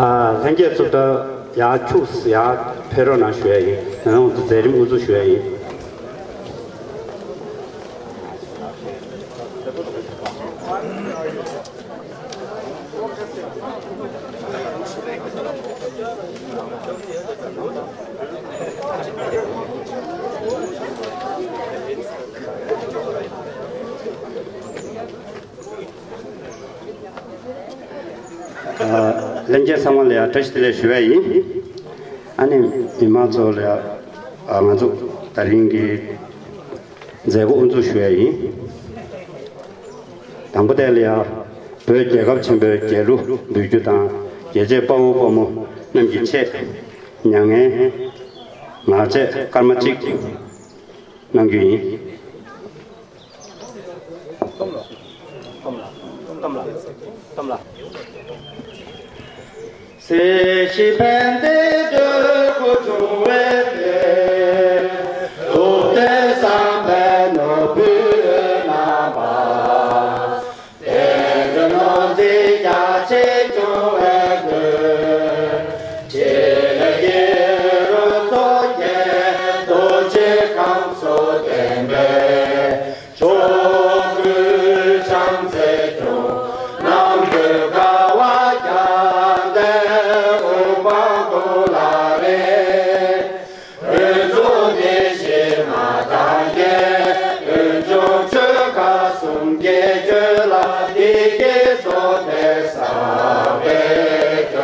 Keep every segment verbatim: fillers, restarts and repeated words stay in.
ལྷན་རྒྱས་ཚོ་ད་ཡར་ཁྱུག་ཡར་ཕེབས་རོགས་གནང་ཞུ་ཡ་ཡིན། ང་རང་ཚོ་མཛད་རིམ་དབུ་འཛུགས་ཞུ་ཡ་ཡིན། ལྷན་རྒྱས་ཚང་མ་ལ་ཡང་བཀྲ་ཤིས་བདེ་ལེགས་ཞུ་བ་ཡིན། ཨ་ནི་མི་མང་ཚོ་ལ་ཡང་ང་ཚོ་དེ་རིང་གི་མཛད་སྒོ་དབུ་འཛུགས་ཞུ་བ་ཡིན། དང་པོ་དེ་ལ་ཡང་བོད་རྒྱལ་ཁབ་ཆེན་པོའི་རྒྱལ་གླུ་འབུལ་རྒྱུ་དང་། རྒྱལ་གཅེས་དཔའ་བོ་དཔའ་མོ་རྣམས་ཀྱི་ཆེད་མྱ་ངན་ངག་བཅད་སྐར་མ་གཅིག་གནང་རྒྱུ་ཡིན། སྲིད་ཞིའི་ཕན་བདེའི་འདོད་དགུ་འབྱུང་བའི་དེ། ཐུབ་བསྟན་བསམ་པའི་ནོར་བུས་རྣམ་པ། བསྟན་འགྲོའི་ནོར་འཛིན་རྒྱ་ཆེར་སྐྱོང་བའི་དོན། ཆེ་ལ་སྐྱེ་རུ་མཚོ་རྒྱལ་རྡོ་རྗེ་ཁམས་སུ་བསྟན་པའི། ཕྱོགས་ཀུན་བྱམས་བརྩེས་སྐྱོང་། ནམ་མཁའི་ཀ་བ་རྒྱ་མཚོའི་དབུ་འཕང་མཐོ་ལ་རེག། འོད་སྲུང་བདེ་གཤེགས་མ་དང་བརྒྱད། འོད་འབྱུང་ཆོས་འཁོར་གསུམ་གྱི་རྒྱུད་ལ། བདེ་སྐྱིད་གསོལ་ཏེ་ཟབ་པའི་རྒྱ།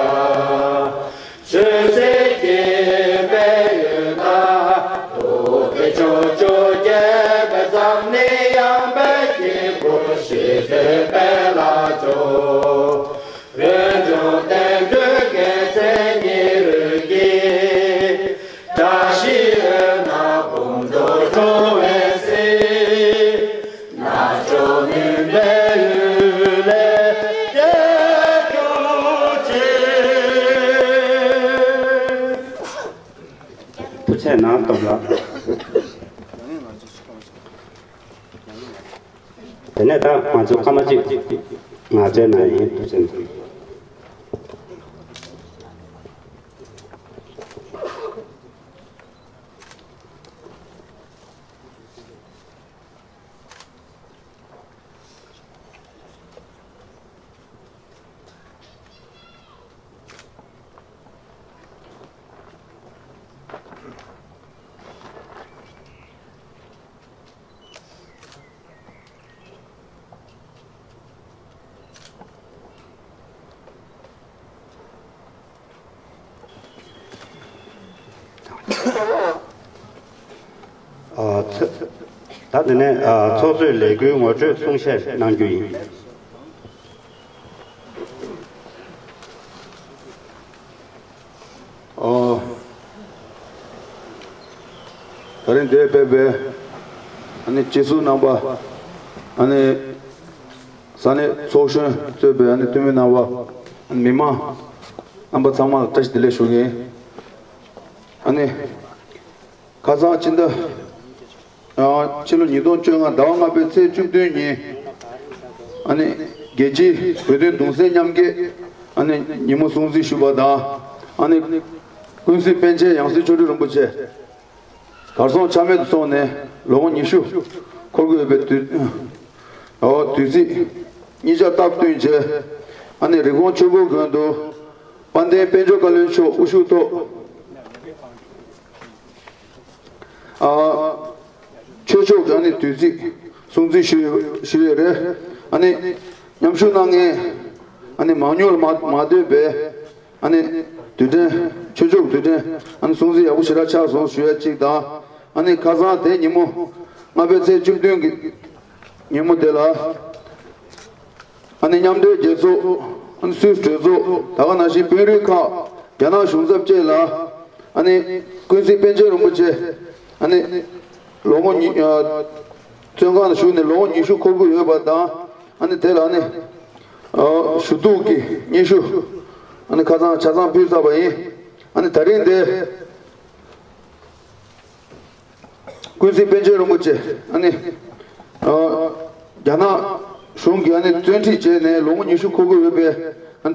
ཆོས་སྲིད་ཀྱི་དཔལ་ཡོན་དང་། ཐུབ་པའི་ཕྱོགས་བཅུར་རྒྱས་པའི་འཛམ་གླིང་ཡངས་པའི་དཀྱིལ་འཁོར། ཞི་བདེའི་དཔལ་ལ་འབྱོར། འོད་འབྱུང་བསྟན་འགྲོའི་རྒྱལ་མཚན་ཉི་འོད་ཀྱིས། བཀྲ་ཤིས་འོད་སྣང་འབུམ་དུ་འཕྲོ་བའི་ཚེ། རྣལ་འབྱོར་མུན་པའི་ཡུལ་ལས་སྐྱོབ་ཅིང་། ཐུགས་ཆེ་གནང་སྟོབས་ལགས། དེ་ནས་ད་ང་ཚོ་སྐར་མ་གཅིག་ངག་བཅད་གནང་ཡིན། ཐུགས་ཆེ་གནང་། ཨ་ཚ། ད་དེ་ནས་ཨ་ཚོགས་གཙོས་ལས་འགུལ་ངོ་སྤྲོད་གསུང་བཤད་གནང་རྒྱུ་ཡིན། ཨ། ད་རིང་འདིར་ཕེབས་པའི་ཨ་ནི་སྤྱི་ཟུར་རྣམ་པ། ཨ་ནི་ས་གནས་ཚོགས་གཞོན་གཙོས་པའི་ཨ་ནི་འཐུས་མི་རྣམ་པ། ཨ་ནི་མི་མང་རྣམ་པ་ཚང་མ་ལ་བཀྲ་ཤིས་བདེ་ལེགས་ཞུ་གི་ཡིན། ཨ་ནི་ཁ་སང་ཕྱི་ཟླ། ཕྱི་ལོ་ཉིས་སྟོང་བཅོ་ལྔ་ཟླ་བ་ལྔ་པའི་ཚེས་བཅུ་བདུན་ཉིན། ཨ་ནི་རྒྱལ་སྤྱིའི་བོད་དོན་གདུང་སེམས་མཉམ་སྐྱེད་ཨ་ནི་ཉིན་མོ་སྲུང་བརྩི་ཞུས་པ་དང་། ཨ་ནི་ཀུན་གཟིགས་པཎ་ཆེན་ཡང་སྲིད་ཆོས་སྒྲོན་རིན་པོ་ཆེ་གར་སོང་ཆ་མེད་དུ་སོང་ནས་ལོ་ངོ་ཉི་ཤུ་འཁོར་གྱི་ཡོད་པའི་དུས། འོ་དུས་ཚིགས་གཉིས་ཆར་སྟབས་བསྟུན་བྱས། ཨ་ནི་རི་ཀོན་ཆོས་འཁོར་དགོན་དུ་དཔལ་ལྡན་དཔལ་འབྱོར་བཀའ་བློན་མཆོག་དབུ་བཞུགས་ཐོག་ཨ། ཆོས་ཕྱོགས་ཀྱི་ཨ་ནི་དུས་ཚིགས་སྲུང་བརྩི་ཞུས་ཞུས་ཡོད་རེད། ཨ་ནི་མཉམ་ཞུགས་གནང་མཁན་ཨ་ནི་མང་ཉུང་ལ་མ་མ་ལྟོས་པའི་ཨ་ནི་དུས་དྲན། ཆོས་ཕྱོགས་དུས་དྲན་ཨ་ནི་སྲུང་བརྩི་ཡག་པོ་ཞེ་དྲག་ཆགས་སོང་ཞུ་ཡ་གཅིག་དང་། ཨ་ནི་ཁ་སང་དེ་ཉིན་མོ་ལྔ་པའི་ཚེས་བཅུ་བདུན་གྱི་ཉིན་མོ་དེ་ལ། ཨ་ནི་མཉམ་འབྲེལ་རྒྱལ་ཚོགས། ཨ་ནི་སུད་སི་གྲོས་ཚོགས། ད་ག་ནང་བཞིན་དཔོན་རིགས་ཁག་རྒྱ་ནག་གཞུང་ཚབ་བཅས་ལ། ཨ་ནི་ཀུན་གཟིགས་པཎ་ཆེན་རིན་པོ་ཆེ་ཨ་ནི་ལོ་ངོ་ཉི་ཨ་བཙོན་ཁང་ནང་བཞུགས་ནས་ལོ་ངོ་ཉི་ཤུ་འཁོར་གྱི་ཡོད་པ་དང་། ཨ་ནི་དེ་ལ་ཨ་ནི་ཨ་ཞུ་གཏུག་གི་སྙན་ཞུ་ཨ་ནི་ཁ་སང་ཆ་ཚང་ཕུལ་ཚར་བ་ཡིན། ཨ་ནི་ད་རིང་འདི། ཀུན་གཟིགས་པཎ་ཆེན་རིན་པོ་ཆེ་ཨ་ནི་ཨ་རྒྱ་ནག་གཞུང་གིས་ཨ་ནི་བཙོན་ཁྲིད་བྱས་ནས་ལོ་ངོ་ཉི་ཤུ་འཁོར་གྱི་ཡོད་པའི་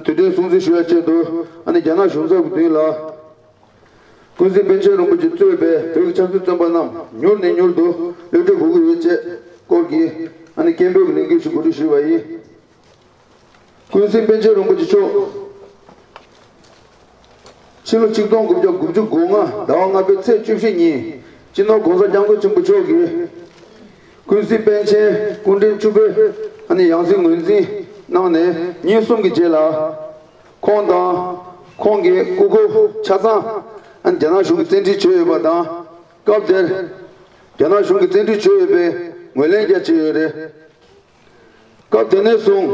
དུས་དྲན་སྲུང་བརྩི་ཞུ་ཡ་ཆེད་དུ་ཨ་ནི་རྒྱ་ནག་གཞུང་ཚབ་ཀྱི་མདུན་ལ། ཀུན་གཟིགས་པཎ་ཆེན་རིན་པོ་ཆེ་གཙོས་པའི་བོད་ཀྱི་ཆབ་སྲིད་བཙོན་པ་རྣམས་མྱུར་ནས་མྱུར་དུ་གློད་གྲོལ་དགོས་ཀྱི་ཡོད་ཅེས་སྐོར་གྱི་ཨ་ནི་སྐད་འབོད་ཀྱི་ལས་འགུལ་ཞིག་གོ་སྒྲིག་ཞུས་པ་ཡིན། ཀུན་གཟིགས་པཎ་ཆེན་རིན་པོ་ཆེ་མཆོག་ཕྱི་ལོ་ཆིག་སྟོང་དགུ་བརྒྱ་དགུ་བཅུ་གོ་ལྔ་ཟླ་བ་ལྔ་པའི་ཚེས་བཅུ་བཞི་ཉིན་སྤྱི་ནོར་༸གོང་ས་༸སྐྱབས་མགོན་ཆེན་པོ་མཆོག་གིས་ཀུན་གཟིགས་པཎ་ཆེན་སྐུ་ཕྲེང་བཅུ་པའི་ཨ་ནི་ཡང་སྲིད་ངོས་འཛིན་གནང་ནས་ཉིན་གསུམ་གྱི་རྗེས་ལ། ཁོང་དང་ཁོང་གི་སྐུ་འཁོར་ཆ་ཚང་རྒྱ་ནག་གཞུང་གིས་བཙན་ཁྲིད་བྱས་ཡོད་པ་དང་། སྐབས་དེར་རྒྱ་ནག་གཞུང་གིས་བཙན་ཁྲིད་བྱས་ཡོད་པའི་ངོས་ལེན་ཀྱང་བྱས་ཡོད་རེད། སྐབས་དེ་ནས་བཟུང་།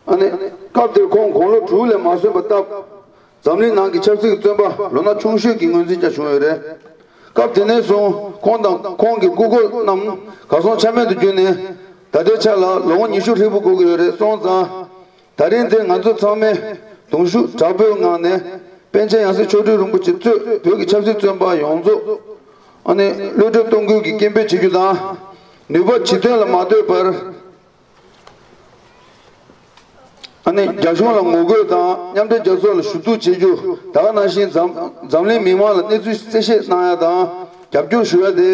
ཨ་ནི། སྐབས་དེར་ཁོང་དགུང་ལོ་དྲུག་ལས་མ་སོན་པ་སྟབས། འཛམ་གླིང་ནང་གི་ཆབ་སྲིད་ཀྱི་བཙོན་པ་ལོ་ན་ཆུང་ཤོས་ཀྱི་ངོས་འཛིན་ཀྱང་བྱུང་ཡོད་རེད། སྐབས་དེ་ནས་བཟུང་ཁོང་དང་ཁོང་གི་སྐུ་འཁོར་རྣམས་གར་སོང་ཆ་མེད་དུ་གྱུར་ནས་ད་ལྟའི་ཆ་ལ་ལོ་ངོ་ཉི་ཤུ་ལྷག་པོ་འགོར་གྱི་ཡོད་རེད། སོང་ཙང་། ད་རིང་འདིར་ང་ཚོ་ཚང་མས་གདུང་ཤུགས་དྲག་པོའི་ངང་ནས་པཎ་ཆེན་ཡང་སྲིད་མཆོག་སྤྲུལ་རིན་པོ་ཆེ་གཙོས་བོད་ཀྱི་ཆབ་སྲིད་བཙོན་པ་ཡོངས་རྫོགས་ཨ་ནི་གློད་གྲོལ་གཏོང་དགོས་ཀྱི་སྐད་འབོད་བྱེད་རྒྱུ་དང་། ནུས་པ་ཇི་ཐོན་ལ་མ་ལྟོས་པར་ཨ་ནི་རྒྱ་གཞུང་ལ་ངོ་རྒོལ་དང་མཉམ་འབྲེལ་རྒྱལ་ཚོགས་ལ་ཞུ་གཏུག་བྱེད་རྒྱུ། ད་ག་ནང་བཞིན་འཛམ་འཛམ་གླིང་མི་མང་ལ་གནས་ཚུལ་གསལ་བཤད་གནང་ཡ་དང་རྒྱབ་སྐྱོར་ཞུ་ཡ་དེ་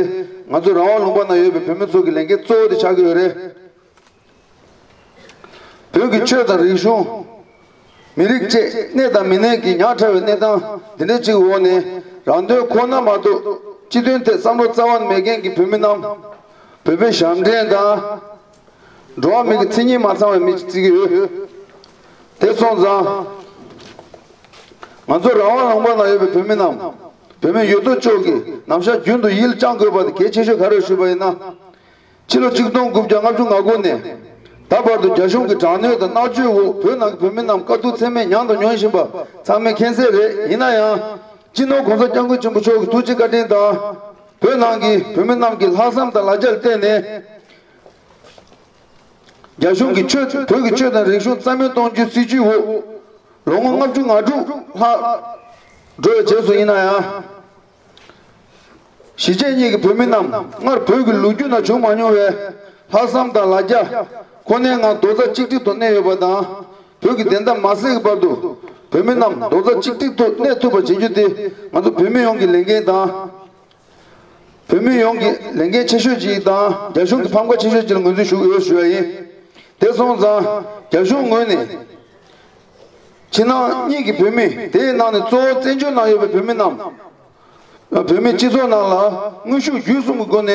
ང་ཚོ་རང་དབང་ལུང་པ་ནང་ཡོད་པའི་བོད་མི་ཚོ་གི་ལས་འགན་གཙོ་བོ་དེ་ཆགས་ཀྱི་ཡོད་རེད། བོད་ཀྱི་ཆོས་དང་རིག་གཞུང་། མི་རིགས་བཅས་གནས་དང་མི་གནས་ཀྱི་ཉག་ཕྲ་བའི་གནས་སྟངས་འདི་འདྲ་ཅིག་འོག་ནས་རང་དོན་ཁོ་ན་མ་གཏོགས་སྤྱི་དོན་ཐད་བསམ་བློ་རྩ་བ་ནས་མེད་མཁན་གྱི་བོད་མི་རྣམས་བོད་པའི་ཞབས་འདྲེན་དང་། འགྲོ་བ་མིའི་མཚན་ཉིད་མ་ཚང་བའི་མི་ཞིག་བརྩི་གི་ཡོད། དེ་སོང་ཙང་། ང་ཚོ་རང་དབང་ལུང་པ་ནང་ཡོད་པའི་བོད་མི་རྣམས། བོད་མི་ཡོད་དོ་ཅོག་གིས་ནམ་ཞག་རྒྱུན་དུ་ཡིད་ལ་བཅངས་དགོས་པ་དེ་གལ་ཆེ་ཤོས་ག་རེ་ཞུས་པ་ཡིན་ན། ཕྱི་ལོ་ཆིག་སྟོང་དགུ་བརྒྱ་ལྔ་བཅུ་ང་དགུ་ནས་ད་བར་དུ་རྒྱ་གཞུང་གི་དྲག་གནོན་དང་མནར་གཅོད་འོག་བོད་ནང་གི་བོད་མི་རྣམས་དཀའ་སྡུག་ཚད་མེད་མྱངས་དང་མྱོང་བཞིན་པ་ཚང་མས་མཁྱེན་གསལ་རེད། ཡིན་ན་ཡང་། སྤྱི་ནོར་༸གོང་ས་༸སྐྱབས་མགོན་ཆེན་པོ་མཆོག་གི་ཐུགས་རྗེ་བཀའ་དྲིན་དང་། བོད་ནང་གི་བོད་མི་རྣམས་ཀྱི་ལྷག་བསམ་དང་ལ་རྒྱ་ལ་བརྟེན་ནས། རྒྱ་གཞུང་གིས་ཆོས་བོད་ཀྱི་ཆོས་དང་རིག་གཞུང་རྩ་མེད་གཏོང་རྒྱུའི་སྲིད་བྱུས་འོག་ལོ་ངོ་ལྔ་བཅུ་ང་དྲུག་ལྷག་འགྲོ་བའི་རྗེས་སུ་ཡིན་ན་ཡང་། གཞིས་བྱེས་གཉིས་ཀྱི་བོད་མི་རྣམས་སྔར་བོད་ཀྱི་ལོ་རྒྱུས་ནང་བྱུང་མ་མྱོང་བའི་ལྷག་བསམ་དང་ལ་རྒྱ་ཁོ་ནའི་ངང་རྡོག་རྩ་གཅིག་སྒྲིལ་དུ་གནས་ཡོད་པ་དང་། བོད་ཀྱི་བདེན་མཐའ་མ་ཟད་ཀྱི་བར་དུ་བོད་མི་རྣམས་རྡོག་རྩ་གཅིག་སྒྲིལ་དུ་གནས་ཐུབ་པ་བྱེད་རྒྱུ་དེ་ང་ཚོ་བོད་མི་ཡོངས་ཀྱི་ལས་འགན་དང་། བོད་མི་ཡོངས་ཀྱི་ལས་འགན་ཆེ་ཤོས་ཅིག་དང་རྒྱ་གཞུང་གི་ཕམ་ཁ་ཆེ་ཤོས་ཅིག་ལ་ངོས་འཛིན་ཞུ་གི་ཡོད་ཞུ་བ་ཡིན། དེ་སོང་ཙང་རྒྱ་གཞུང་ངོས་ནས་ཕྱི་ནང་གཉིས་ཀྱི་བོད་མི། དེའི་ནང་ནས་གཙོ་བོ་བཙན་བྱོལ་ནང་ཡོད་པའི་བོད་མི་རྣམས། བོད་མིའི་སྤྱི་ཚོགས་ནང་ལ་དངོས་ཤུགས་བརྒྱུད་གསུམ་གྱི་སྒོ་ནས་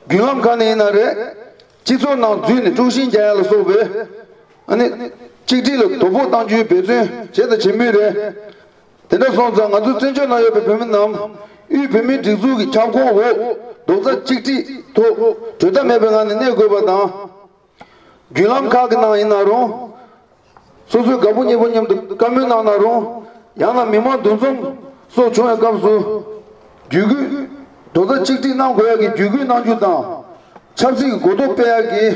བརྒྱུད་ལམ་ཁག་ནས་ཡིན་ན་རེད། སྤྱི་ཚོགས་ནང་འཛུལ་ནས་དཀྲུག་ཤིང་རྒྱག་ཡ་ལ་སོགས་པའི་ཨ་ནི་གཅིག་སྒྲིལ་ལ་དོ་ཕོག་གཏང་རྒྱུའི་འབད་བརྩོན་བྱས་དང་བྱེད་མུས་རེད། དེ་འདྲ་སོང་ཙང་ང་ཚོ་བཙན་བྱོལ་ནང་ཡོད་པའི་བོད་མི་རྣམས་དབུས་བོད་མིའི་སྒྲིག་འཛུགས་ཀྱི་ཁྱབ་ཁོངས་འོག་རྡོག་རྩ་གཅིག་སྒྲིལ་ཐོག་གྲོས་ཐག་མེད་པའི་ངང་ནས་གནས་དགོས་པ་དང་། བརྒྱུད་ལམ་ཁག་གི་ནང་ཡིན་ན་རུང་། སོ་སོའི་དགའ་པོ་ཉེ་པོ་མཉམ་དུ་བཀའ་མོལ་གནང་ན་རུང་། ཡང་ན་མི་མང་འདུ་འཛོམས་སོགས་བྱུང་བའི་སྐབས་སུ། བརྒྱུད་སྐུལ། རྡོག་རྩ་གཅིག་སྒྲིལ་གནང་དགོས་ཡག་གི་བརྒྱུད་སྐུལ་གནང་རྒྱུ་དང་། ཆབ་སྲིད་ཀྱི་གོ་རྟོགས་སྤེལ་ཡག་གི།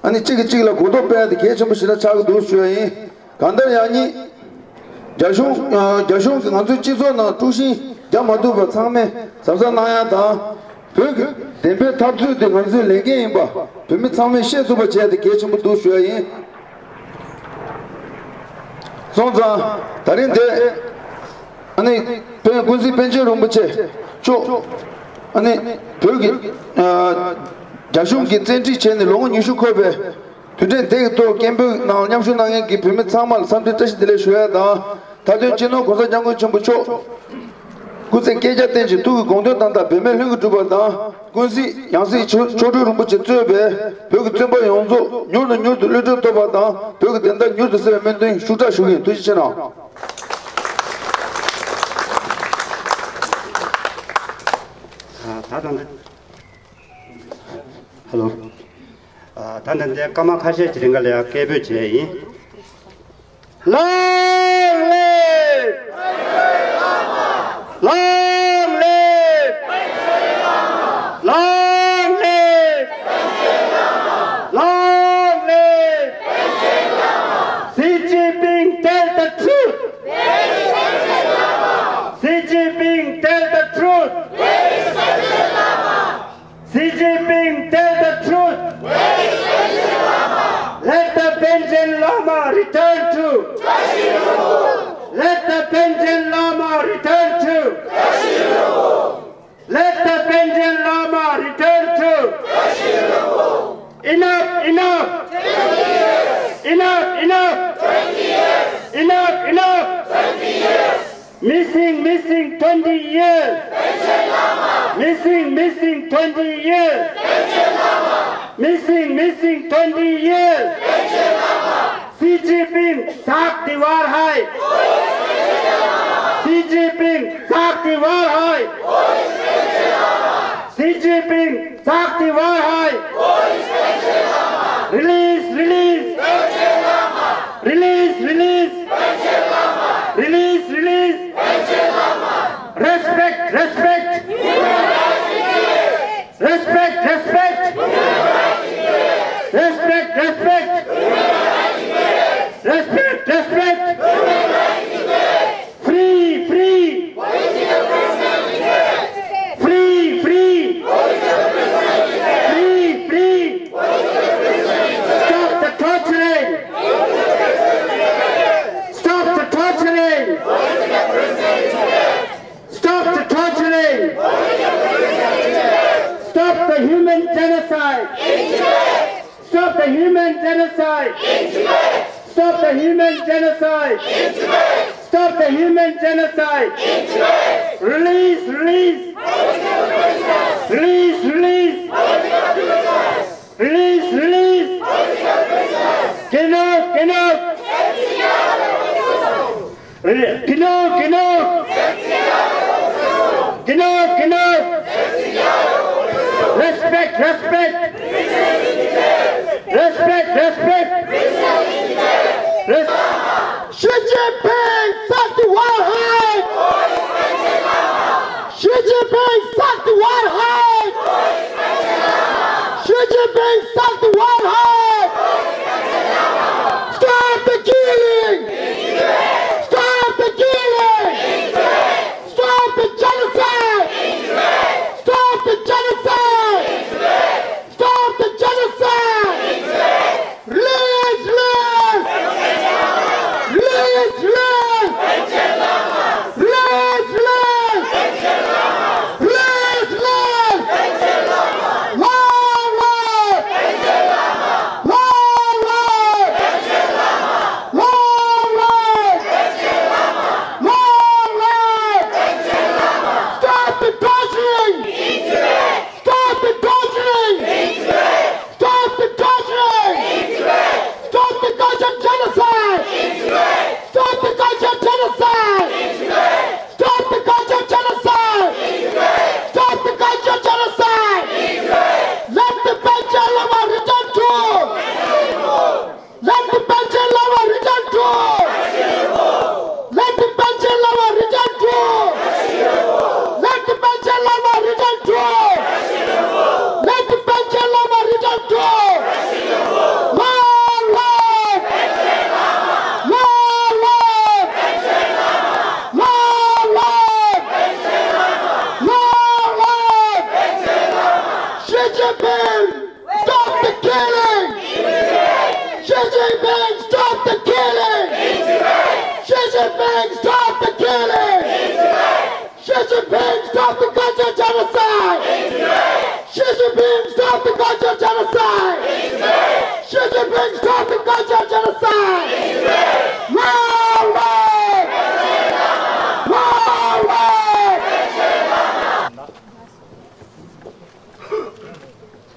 ཨ་ནི་གཅིག་གིས་གཅིག་ལ་གོ་རྟོགས་སྤེལ་ཡག་དེ་གལ་ཆེན་པོ་ཞེ་དྲག་ཆགས་ཀྱི་འདུག་ཞུ་བ་ཡིན། གང་ལྟར་ཡང་སྙིང་། རྒྱ་གཞུང་། རྒྱ་གཞུང་གིས་ང་ཚོའི་སྤྱི་ཚོགས་ནང་དཀྲུག་ཤིང་རྒྱག་མ་ཐུབ་པར་ཚང་མས་གཟབ་གཟབ་གནང་ཡག་དང་། བོད་ཀྱི་བདེན་པའི་འཐབ་རྩོད་དེ་ང་ཚོའི་ལས་འགན་ཡིན་པ་བོད་མི་ཚང་མས་ཤེས་ཐུབ་པ་བྱས་ཏེ་གལ་ཆེན་པོ་འདུག་ཞུ་ཡ་ཡིན། སོང་ཙང་ད་རིང་འདི་ཨ་ནི་དཔོན་ཀུན་གཟིགས་པཎ་ཆེན་རིན་པོ་ཆེ་མཆོག་ཨ་ནི་བོད་ཀྱི་རྒྱ་གཞུང་གིས་བཙན་ཁྲིད་བྱས་ནས་ལོ་ངོ་ཉི་ཤུ་འཁོར་བའི་དུས་དྲན་དེ་གི་ཐོག་སྐད་འབོད་ནང་མཉམ་ཞུགས་གནང་མཁན་གྱི་བོད་མི་ཚང་མ་ལ་འཚམས་འདྲི་བཀྲ་ཤིས་བདེ་ལེགས་ཞུ་ཡ་དང་། མཐའ་དོན་སྤྱི་ནོར་༸གོང་ས་༸སྐྱབས་མགོན་ཆེན་པོ་མཆོག་སྐུ་ཚེ་བསྐལ་བརྒྱར་བརྟན་ཅིང་ཐུགས་ཀྱི་དགོངས་དོན་དམ་དག་འབད་མེད་ལྷུན་གྱིས་གྲུབ་པ་དང་། ཀུན་གཟིགས་ཡང་སྲིད་མཆོག་མཆོག་སྤྲུལ་རིན་པོ་ཆེ་གཙོས་པའི་བོད་ཀྱི་བཙོན་པ་ཡོངས་རྫོགས་མྱུར་ནས་མྱུར་དུ་གློད་གྲོལ་ཐོབ་པ་དང་། བོད་ཀྱི་བདེན་མཐའ་མྱུར་དུ་གསལ་བའི་སྨོན་འདུན་ཤུགས་དྲག་ཞུ་གི་ཡིན། ཐུགས་རྗེ་ཆེ་གནང་། ད་དང་། ཧ་ལོ། ཨ། ད་ནི་འདི་སྐར་མ་ཁ་ཤས་ཀྱི་རིང་ག་ལ་ཡང་སྐད་འབོད་བྱས་ཡིན། Long live! Long live! Long live! Long live! Xi Jinping, tell the truth! Xi Jinping, tell the truth! Xi Jinping, tell the truth! Let the Panchen Lama return to Let the Panchen Lama return to. Let the Panchen Lama return to. Enough, enough. Enough, enough. Enough, enough. Missing, missing twenty years. Missing, missing twenty years. Missing, missing twenty years. Xi Jinping, सात दीवार है। Xi Jinping, सात दीवार है। Xi Jinping, सात दीवार है। Release, release. Release, release. Release, release. Respect, respect. Respect, respect. Respect, respect. Respect, respect. Free, free. Free, free. Free, free. Stop the torturing. Stop the torturing. Stop the torturing. Stop the human genocide. Stop the human genocide! Stop the human genocide! Stop the human genocide! Release, release! Release, release! Release, release! Enough, enough! Kino, kino. Kino, kino. Respect, respect. Respect, respect. Res- Xi Jinping, सात दीवार है। Xi Jinping, सात दीवार है। Xi Jinping, सात दीवार है। Stop the killing! Stop the killing! Stop the genocide! Stop the genocide! Stop the genocide! Release, release! Release, release! Release, release! Release, release! Long live! Long live! Long live! Long live! Stop the torturing! Stop the torturing! Stop the torturing! Stop the culture genocide! Stop the culture genocide! Stop the culture genocide! Stop the culture genocide! Let the Panchen Lama return to! Let the Panchen Lama return to! Let the Panchen Lama return to! Let the Panchen Lama return to! Let the Panchen Lama return to! Long live! Long live! Long live! Long live! Xi Jinping! Stop the killing! Xi Jinping, stop the killing! Xi Jinping, stop the killing! Xi Jinping, stop the culture genocide! Xi Jinping, stop the culture genocide! Xi Jinping, stop the culture genocide! Long live! Long live!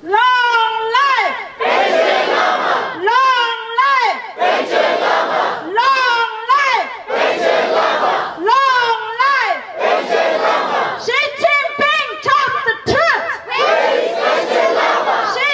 Long live! Panchen Lama! Long live! Panchen Lama! Long live! Long live! Panchen Lama! Long live! Panchen Lama! Xi Jinping, tell the truth! Where is Panchen Lama? Xi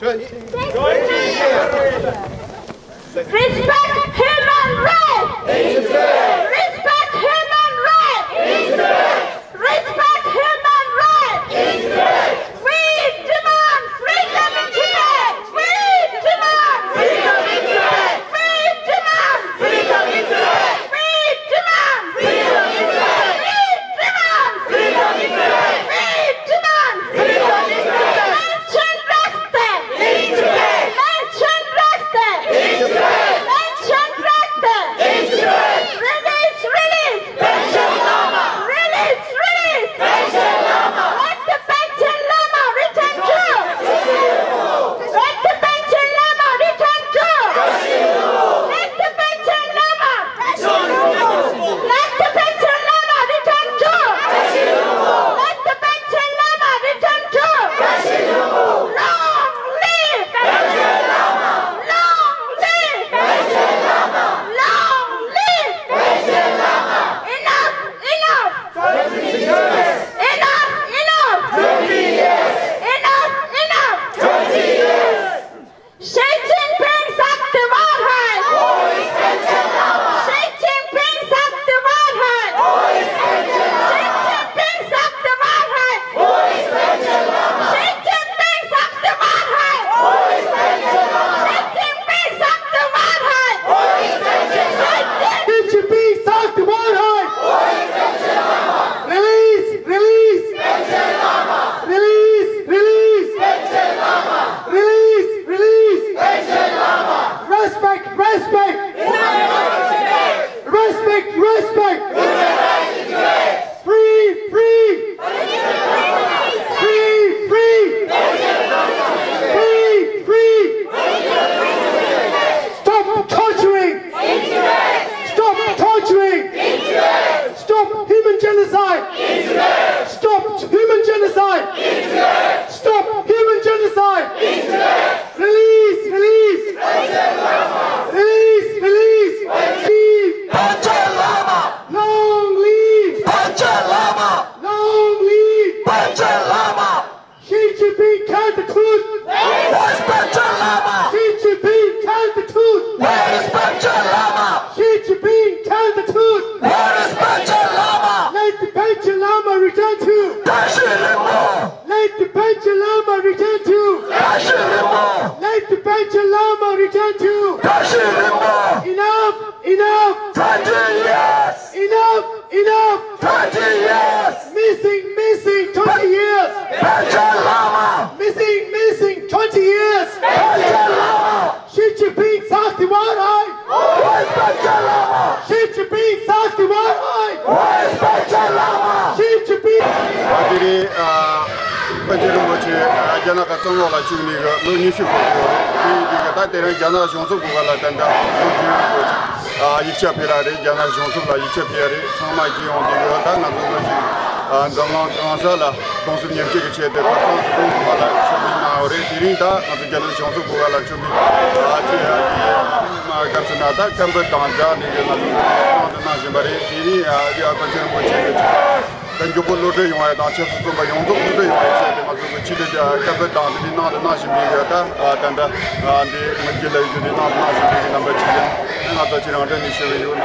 Respect human rights! Respect human rights! Respect human rights! We demand freedom in Tibet! We demand freedom in Tibet! We demand freedom in Tibet! We demand freedom in Tibet! We demand freedom in Tibet! We demand freedom in Tibet! Mention Reste! Mention Reste! Mention Reste! Release, release! Panchen Lama! Release, release! Panchen Lama! Let the Panchen Lama return to! Let the Panchen Lama return to! Let the Panchen Lama! Let the Panchen Lama return to! Let the Panchen Lama return to! Long live! Long live! Long live! Enough! Enough! Enough! Enough! Enough! Enough! Xi Jinping sagt die Wahrheit! Xi Jinping sagt die Wahrheit! Xi Jinping sagt die Wahrheit! Xi Jinping sagt die Wahrheit! Xi Jinping sagt die Wahrheit! Xi Jinping sagt die Wahrheit! Release! Release! Release! Release! Release! Release! Respect! Respect! Respect! Respect! Free! Free! Free! Free! Free! Free! Stop torturing! Stop torturing! Stop human genocide! Stop human genocide! Stop human genocide! Release! Release! Release! Release! Leave! Panchen Lama! Long live! Panchen Lama! Long live! Panchen Lama! Xi Jinping, tell the truth! Where is Panchen Lama? Xi Jinping, tell the truth! Where is Panchen Lama? Xi Jinping, tell the truth! Where is Panchen Lama? Let the Panchen Lama return to! Tashi Rinpo! Let the Panchen Lama return to! Tashi Rinpo! Let the Panchen Lama return to! Tashi Rinpo! Enough! Enough! Twenty years! Enough! Enough! Twenty years! Missing, missing, twenty years! Panchen Lama! Missing, missing, twenty years! Panchen Lama! Xi Jinping sagt die Wahrheit! Wo ist Panchen Lama? Xi Jinping sagt die Wahrheit! Wo ist Panchen Lama? Xi Jinping! ཨ་དེ་རིང་ཨ་པཎ་ཆེན་རིན་པོ་ཆེ་ཨ་རྒྱ་ནག་གི་བཙོན་ལོགས་ལ་བཅུག་ནས་གི་ལོ་ཉི་ཤུ་འཁོར་གི་ཡོད་རེད། དེ་ཡིན་དུས་གི་ད་དེ་རིང་རྒྱ་ནག་གཞུང་ཚབ་སྒོ་ཁ་ལ་ད་ལྟ་པཎ་ཆེན་རིན་པོ་ཆེ་ཨ་ཡིག་ཆ་ཕུལ་ཡ་རེད། རྒྱ་ནག་གཞུང་ཚབ་ལ་ཡིག་ཆ་ཕུལ་ཡ་རེད། ཚང་མ་བརྒྱུད་ཡོང་དུས་གི་ད་ང་ཚོ་ལོ་ཅིག་ཨ་འཛམ་གླིང་གང་ས་ལ་གདུང་སེམས་མཉམ་སྐྱེད་ཀྱི་ཆེད་དུ་ཁ་སང་དེ་དུས་ཁོ་མ་ལ་ཆོག་མཆན་གནང་ཡོད་རེད། དེ་རིང་ད་ང་ཚོ་རྒྱ་ནག་གཞུང་ཚབ་སྒོ་ཁ་ལ་ཆོག་མཆན་ཨ་ཅེ་ཨ་ཅེ་ཨ་སྐབས་སུ་ན་ད་སྐད་འབོད་དང་སྦྲགས་ནས་གི་ང་ཚོ་གནང་དུ་གནང་བཞིན་པ་རེད། དེ་རིང་ཨ་ཨ་པཎ་ཆེན་རིན་པོ་ཆེ་གི་ད་མགྱོགས་པོ་གློད་གྲོལ་ཡོང་བ་དང་ཆབ་སྲིད་བཙོན་པ་ཡོངས་རྫོགས་གློད་གྲོལ་ཡོང་བའི་ཆེད་དུ་ང་ཚོ་གི་ཆེད་དུ་སྐད་འབོད་དང་དེ་རིང་གནང་དུ་གནང་བཞིན་པའི་གི་ད་ད་ལྟ་འདི་ངོས་ཀྱི་ལས་རྒྱུ་དེ་གནང་དུ་གནང་བཞིན་པའི་གི་རྣམ་པ་ཅིག་ཡིན། ང་ཚོ་ཁྱེད་རང་འདྲ་ནས་ཞུ་གི་ཡོད།